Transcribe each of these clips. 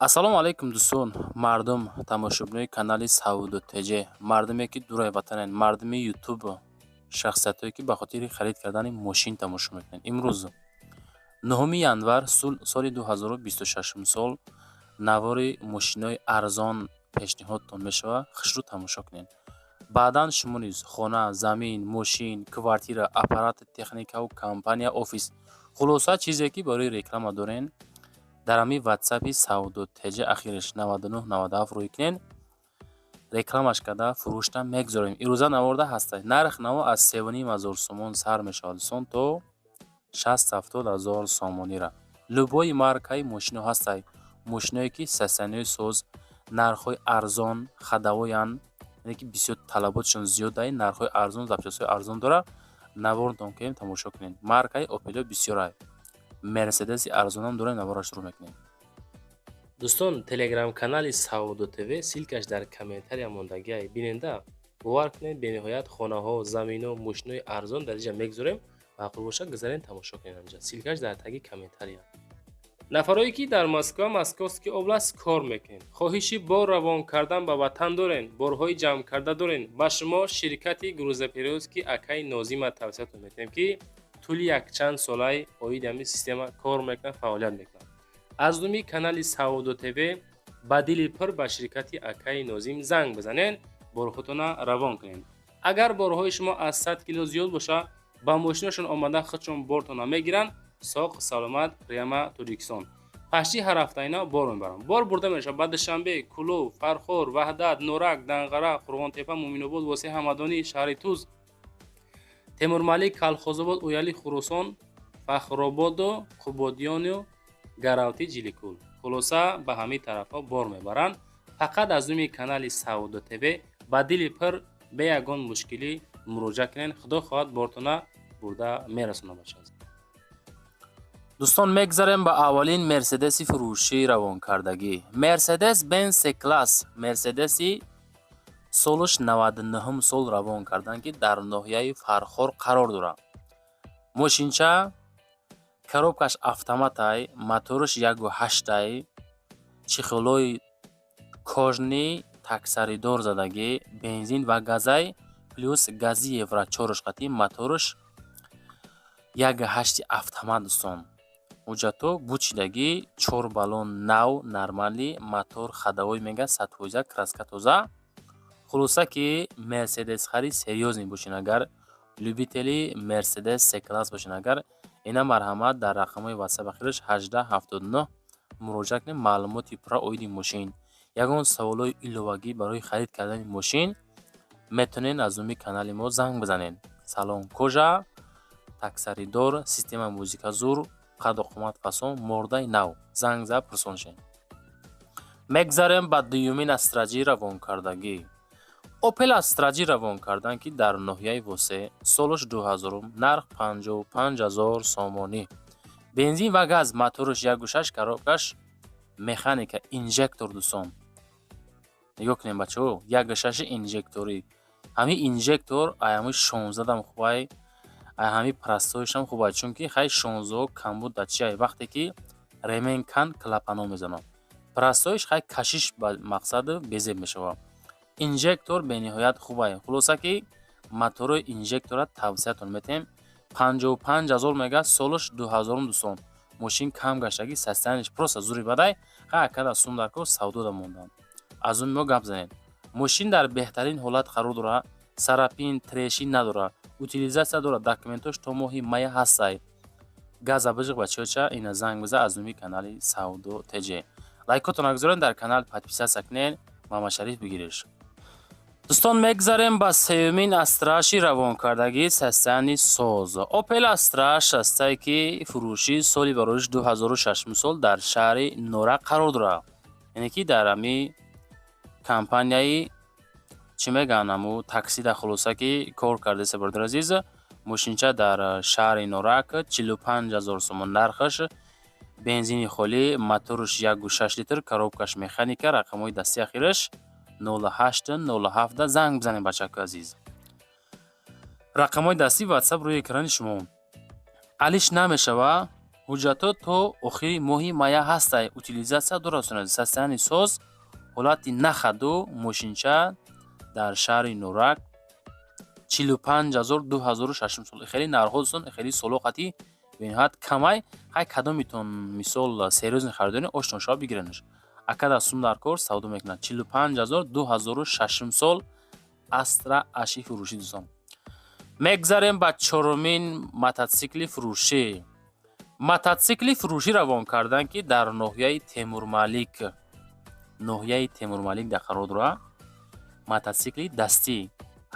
Ассалому алайкум, дӯстон, мардум, тамошобинои канали Савдо ТЖ, мардуме, ки дураи ватананд, мардуми Ютуб, шахсиятҳое, ки ба хотири харид кардани мошин тамошо мекунанд. Имрӯз, 9 январ соли 2026 сол, навори мошинои арзон пешниҳодтон мешавад. Хушрӯ тамошо кунед. Баъдан шумо низ хона, замин, мошин, квартира, аппарати техникаву компания, офис, хулоса, чизе, ки барои реклама дорен, дар ҳамин Ватсапи Савдо ТЖ, ахираш 9997, рӯй кунед, рекламаш карда, фурӯшта мегузорем. Ирӯза наворда ҳаста, нарх наво аз 3,5 ҳазор сомон сар мешавад, дӯстон, то 60-70 ҳазор сомонира. Любой маркаи мошино ҳастай, мошиное, ки состояние соз, нархҳои арзон, ходовой анд, яъне ки бисёр талаботшон зиёд ай, нархҳои арзон, запчасть ҳои арзон дора. Наворнтон кунем, тамошо кунед. Маркаи Опело бисёрай, Мерседеси арзонам дорем, навораш рӯ мекунем. Дӯстон, Телеграм-канали Савдо ТВ, ссылка ш дар комментария мондагиай, биненда. Бовар кунед, бениҳоят хонаҳо, замино, мошинои арзон дар инҷа мегузорем. Маъқул бошад, гузарен, тамошо кунед. Анҷа ссылка ш дар таги комментария. Нафарое, ки дар Москва, Московский область кор мекунед, хоҳиши бор равон кардан ба ватан дорен, борҳои ҷамъкарда дорен, ба шумо ширкати грузоперевозки акаи Нозима тавсиятон метиҳем, ки тӯли якчанд солаи оиди ҳамин система кор мекунад, фаъолият мекунад. Аз номи канали Савдо ТВ ба дили пур ба ширкати акаи Нозим занг бизанед, борҳотона равон кунед. Агар борҳои шумо аз 100 кило зиёд бошад, ба мошинашон омада, худшон бортона мегиранд, соқ саломат, прямо Тоҷикистон. Пашти ҳар ҳафта ина бор мебаранд. Бор бурда мешавад ба Душанбе, Кӯлоб, Фархор, Ваҳдат, Норак, Данғара, Қурғонтепа, Муъминобод, Восеъ, Ҳамадонӣ, шаҳри Туз, Темурмалик, Калхозобод, Ояли, Хуросон, Фахрободу Қубодиёну Гаравти, Ҷиликул, хулоса, ба ҳамин тарафҳо бор мебаранд. Фақат аз номи канали Савдо ТВ ба дили пур, бе ягон мушкилӣ муроҷиат кунед. Худо хоҳад, бортона бурда мерасонад, бача. Дӯстон, мегзарем ба аввалин Мерседеси фурӯшӣ равонкардагӣ. Мерседес Бенз С класс, Мерседеси солаш 99 сол равон карданд, ки дар ноҳияи Фархор қарор дорад. Мошинча коробка ш автоматай, мотораш 1,8-ай, чехол ои кожаный, таксаридор задагӣ, бензин ва газай, плюс гази евро чорш қатӣ, мотораш 1,8 автомат. Дӯстон, ҳуҷҷатҳо бучидагӣ, чор баллон нав, нормальный, мотор ходовой мега, 100%, краска тоза. Хулоса, ки мерседесхари серьёзный бошен, агар любители Мерседес С класс бошен, агар ина, марҳамат, дар рақамҳои Ватсап, ахираш 1879, муроҷиат кунед. Маълумоти пурра оиди мошин, ягон саволҳои иловагӣ барои харид кардани мошин, метавонед аз номи канали мо занг бизанед. Салон кожа, таксаридор, система музыка зур, қаду қомат фасон, мордаи нав. Занг зад, пурсон шед. Мегзарем ба дуюмин Астраҷӣ равонкардагӣ. Опел Астраҷӣ равон карданд, ки дар ноҳияи Восеъ, солаш 2000, нарх 55 000 сомонӣ, бензин ва газ, мотораш 1,6, коробка ш механика, инжектор. Дӯстон, нигоҳ кунем, бачаҳо, 1,6 инжекторӣ. Ҳамин инжектор ай ҳамин 16-дам хубай, ай ҳамин простой шам хубай, чунки хай 16 камбуд дар чиай? Вақте ки ремень кан, клапано мезанад. Простой ш хай кашиш ба мақсаду безеб мешавад. Инжектор бениҳоят хубай. Хулоса, ки моторои инжектора тавсиятон метиҳем. 55 000 мега, солаш 2000. Дӯстон, мошин кам гаштагӣ, состояние ш просто зури бадай. Ха, када сум дар кор, савдода монданд. Аз он мо гап занем. Мошин дар беҳтарин ҳолат қарор дорад, царапин, трещин надорад, утилизация дорад, документош то моҳи мая ҳастай. Газа бижиқ, бачаҳоча, ина занг биза аз номи канали Савдо ТЖ. Лайкотон нагузоред, дар канал подписаться кунед, Мамашариф бигиреш. Дӯстон, мегзарем ба сеюмин Астраши равонкардагии состояние соз. Опел Астраш ҳастае, ки фурӯши, соли бароиш 2006 сол, дар шаҳри Норак қарор дорад, яъне ки дар ҳами компанияи, чӣ мегӯянд, ҳаму таксида, хулоса, ки кор кардааст. Бародари азиз, мошинча дар шаҳри Норак, 45 000 сомон нархаш, бензини холӣ, мотораш 1,6 литр, коробка ш механика, рақамҳои дастии ахираш 0807. Занг бизанед, бачаҳои азиз. Рақамҳои дастии Ватсап рӯи экрани шумо. Алиш намешава. Ҳуҷҷатҳо то охири моҳи мая ҳастай, утилизация дорад. Состояние соз, ҳолати на ходу. Мошинча дар шаҳри Норак, 45 0, 2006 сол. Хеле нархҳо, дӯстон, хеле соло қати бениҳоят камай. Ҳай, кадомитон, мисол, серьёзный харидорӣ, ошно шава, бигиренаш. Акада сум дар кор, савдо мекунад. 45 0, 2006 сол, Астра аши фурӯшӣ. Дӯстон, мегзарем ба чорумин мототсикли фурӯшӣ. Мототсикли фурӯшӣ равон карданд, ки дар ноҳияи Темурмалик, ноҳияи Темурмалик дар қарор дорад. Мототсикли дастӣ,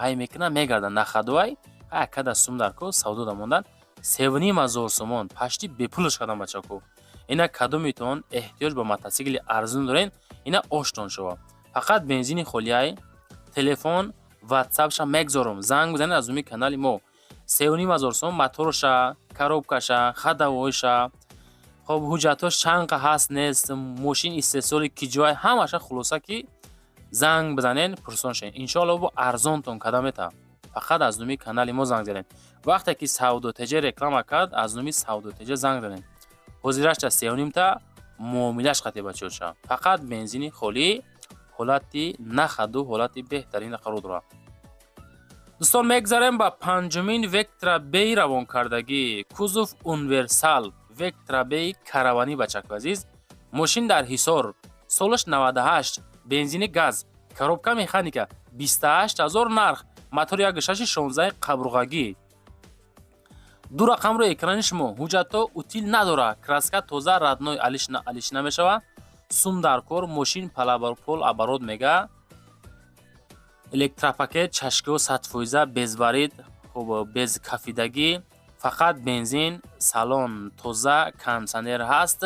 ҳай мекунад, мегардад, на ходовой. Ҳай, акада сум дар кор, савдо да мондан. 3,5 ҳазор сомон, почти бепулаш кардам, бачако. Ина, кадомитон эҳтиёҷ ба мототсикли арзон дорен, ина оштон шава. Фақат бензини холиай. Телефон, ватсапша мегзорам, занг бизанед аз номи канали мо. 3,5 ҳазор сом, моторша, коробкаша, ходовойша, хоб, ҳуҷҷатҳош чанд қа ҳаст, нест, мошин истеҳсоли киҷоай, ҳамаша. Хулоса, ки занг бизанен, пурсон шавед. Иншоалло, бо арзонтон када мета. Фақат аз номи канали мо занг занед. Вақте ки Савдо ТЖ реклама кард, аз номи Савдо ТЖ занг занед. Ҳозирашта сеюнимта муомилаш қате, бачаҳоша. Фақат бензини холӣ, ҳолати на ходу, ҳолати беҳтарин қарор дорад. Дӯстон, мегзарем ба панҷумин Вектра Б равонкардагӣ. Кузов универсал, Вектра Б караванӣ. Бачаку азиз, мошин дар Ҳисор, солаш 98, бензини газ, коробка механика, 28 ҳазор нарх, мотор 1,6, 16 қабурғагӣ. Ду рақамро экрани шумо. Ҳуҷҷатҳо утил надорад, краска тоза, родной, алиш намешавад. Сум дар кор, мошин полоборот мега, электропакет, чашкиҳо 100%, без варид, хуб, без кафидагӣ, фақат бензин, салон тоза, кондитсионер ҳаст.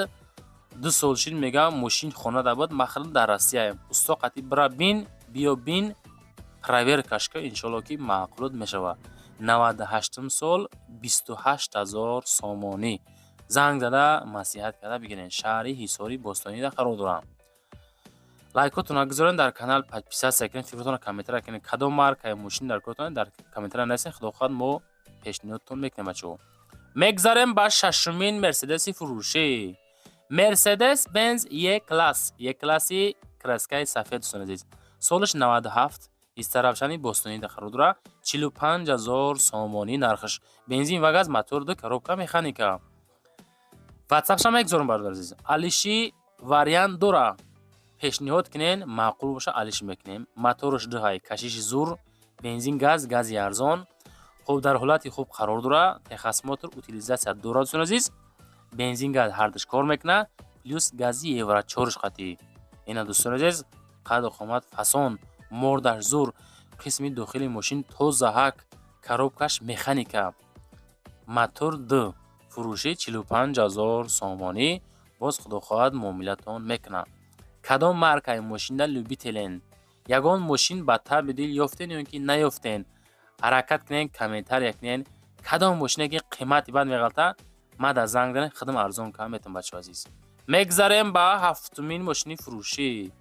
2 сол шид, мега, мошин хона буд, махр дар Россия. Усто қати бира бин, биё бин, проверкаш ка, иншоалло, ки маъқулот мешавад. 98-ум сол, 28 000 сомонӣ. Занг зада, маслиҳат карда бигирен. Шаҳри Ҳисори Бостонида қарор дорам. Лайкотонро гузорен, дар канал подписаться кунед, фикротонро комментария кунед. Кадом маркаи мошин дар коротон, дар комментария нависен. Худо хоҳад, мо пешниҳодтон мекунем, бачаҳо. Мегзарем ба шашумин Мерседеси фурӯшӣ. Мерседес Бенз Е класс, Е класси, краскаи сафед. Дӯстони азиз, солаш 97, Истаравшани Бостонида қарор дорад. 45 000 сомонӣ нархаш, бензин ва газ, мотор ду, коробка механика. Ватсапша мегзорам, бародар азиз. Алиши вариант дора, пешниҳод кунен, маъқул боша, алиш мекунем. Мотораш дуҳай, кашиши зур, бензин газ, гази арзон. Хуб, дар ҳолати хуб қарор дора, техосмотр, утилизация дорад. Дӯстони азиз, бензин газ ҳардуш кор мекунад, плюс гази евро чорш қатӣ. Ина, дӯстони азиз, қаду қомат фасон, мордаш зур, қисми дохили мошин тозаҳак, коробкаш механика, мотор д. Фурӯшӣ 45 000 сомонӣ. Боз, худо хоҳад, муомилатон мекунад. Кадом маркаи мошинда любителен, ягон мошин ба таби дил ёфтен ё ин ки наёфтен, ҳаракат кунен, комментария кунен. Кадом мошине ки қимати бад меғалта, мада занг занед, худам арзон кам метам. Бачаҳо азиз, мегзарем ба ҳафтумин мошини фурӯшӣ.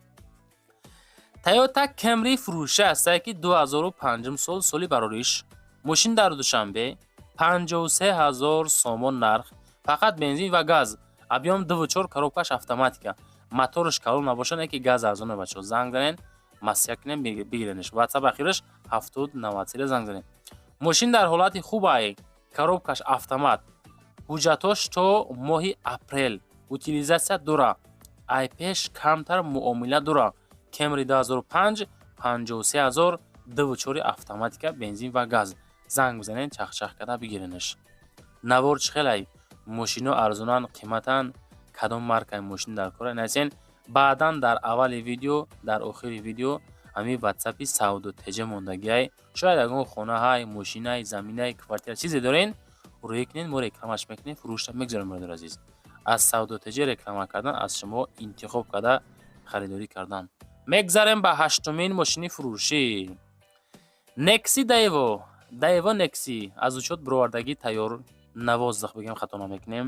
Тойота Кемри фурӯшӣ ҳастае, ки 2005 сол, соли барориш. Мошин дар Душанбе, 53 ҳазор сомон нарх, фақат бензин ва газ, объём 2,4, коробкаш автоматика, мотораш калон набошад, яки газ арзона. Бачаҳо, занг занед, маслиҳат кунем, бигиренеш. Ватсап ахираш 7093, занг занед. Мошин дар ҳолати хубай, коробкаш автомат, ҳуҷҷатҳош то моҳи апрел, утилизация дора, айпеш камтар муомила дора. Кемри 2005, 53 ҳазор, 2,4 автоматика, бензин ва газ. Занг бизанед, чахчах карда бигиренеш. Навор чӣ хелай? Мошино арзонанд, қиматанд? Кадом маркаи мошин дар кора, нависен. Баъдан дар аввали видео, дар охири видео ҳамин ватсапи Савдо ТЖ мондагиай. Шояд ягон хонаҳай, мошинай, заминай, квартира, чизе дорен, рӯя кунед, мо рекламаш мекунем, фурӯшта мегузорем. Бародари азиз, аз Савдо ТЖ реклама кардан, аз шумо интихоб карда харидорӣ кардан. Мегзарем ба ҳаштумин мошини фурӯшӣ. Некси Даево, Даево Некси, аз учёт бировардагӣ тайёр, навоздах бигем, хато намекунем.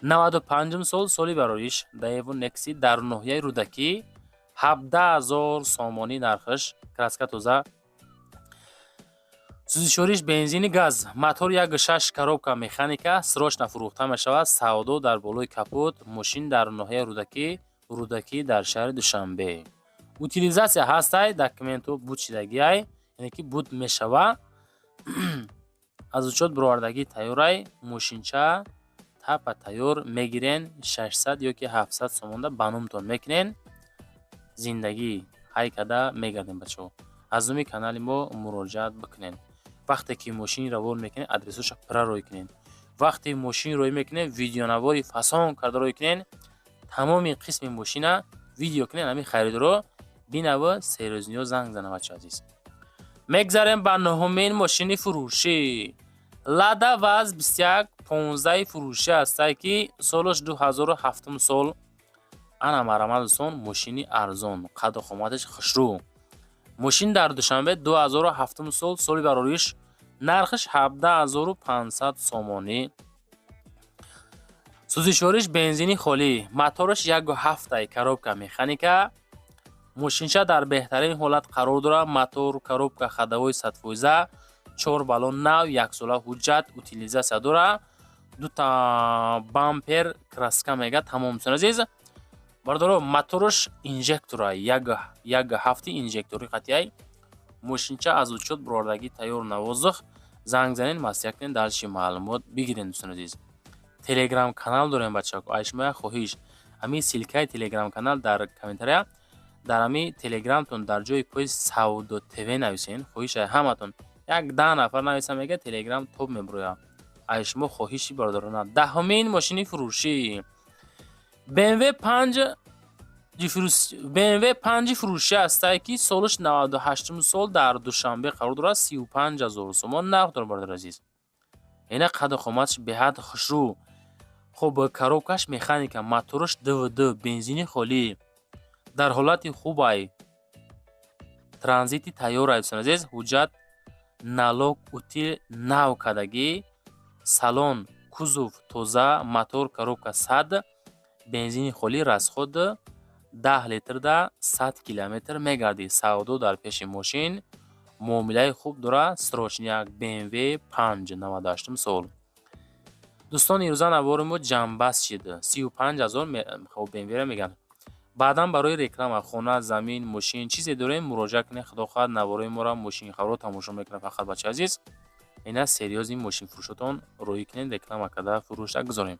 95-ум сол, соли барориш. Даево Некси дар ноҳияи Рӯдакӣ, 17 000 сомонӣ нархаш, краска тоза. Сӯзишвориш бензини газ, мотор 1,6, коробка механика, срочно фурӯхта мешавад. Савдо дар болои капот. Мошин дар ноҳияи Рӯдакӣ, Рӯдакӣ дар шаҳри Душанбе. Утилизация ҳастай, документҳо буд шидагиай, яъне ки буд мешава. Аз учёт бировардагӣ тайёрай. Мошинча тапа тайёр мегирен, 600 ё ки 700 сомонда ба номтон мекунен, зиндагӣ ҳай карда мегардем. Бачаҳо, аз номи канали мо муроҷиат бикунен. Вақте ки мошинро вор мекунед, адресоша пурра рой кунед. Вақте мошин рой мекунед, видеонавори фасон карда рой кунед, тамоми қисми мошина видео кунед, ҳамин харидоро бинава, серьёзный ё занг зана. Бача азиз, мегзарем ба нуҳумин мошини фурӯшӣ. Лада ВАЗ 2115 фурӯшӣ ҳастае, ки солаш 2007 сол. Ана, марҳамат, дӯстон, мошини арзон, қадду қоматаш хушрӯ. Мошин дар Душанбе, 2007 сол соли барориш, нархаш 17 500 сомонӣ. Сӯзишвориш бензини холӣ, мотораш 1,7, коробка механика. Мошинча дар беҳтарин ҳолат қарор дорад: мотор, коробка, ходовой 100%, чор баллон нав, яксола ҳуҷҷат, утилизация дорад, дута бампер краска мега, тамом. Дӯстони азиз, бардоро, мотораш инжектора, 1,7 инжектори қатъияй. Мошинча аз учёт бировардагӣ тайёр, навоздух. Занг занед, маслиҳат кунед, дальше маълумот бигиред. Дӯстони азиз, Телеграм канал дорем, бачако. Ай шумо як хоҳиш: ҳамин ссылка и Телеграм канал дар комментария, дар ҳамин Телеграмтон дар ҷои поиск «Савдо ТВ» нависен. Хоҳишай ҳаматон, як 10 нафар нависа, мега, Телеграм топ мебурояд. Ай шумо хоҳиши бародарона. 10-умин мошини фурӯшӣ БМВ 5, БМВ 5 фурӯшӣ ҳастае, ки солаш 98 сол, дар Душанбе қарор дорад, 35 ҳазор сомон нарх дорад. Бародари азиз, ина қадду қоматаш беҳад хушрӯ. Хуб, коробкаш механика, мотораш ДВД, бензини холӣ, дар ҳолати хубай, транзити тайёр. Дӯстони азиз, ҳуҷҷат, налог, утил нав кардагӣ, салон, кузов тоза, мотор, коробка 100, бензини холӣ, расход 10 литрда 100 километр мегардид. Савдо дар пеши мошин, муомилаи хуб дорад. Срочняк БМВ 5, 98 сол. Дӯстон, ирӯза навори мо ҷамъбаст шид. 35 000 БМВ-ро мегӯянд. Баъдан барои реклама, хона, замин, мошин, чизе дорем, муроҷиат кунед. Худо хоҳад, наворои моро мошинхаро тамошо мекунад фақат. Бачаи азиз, ина серьёзный мошинфурӯшотон рӯӣ кунед, реклама карда фурӯшда гузорем.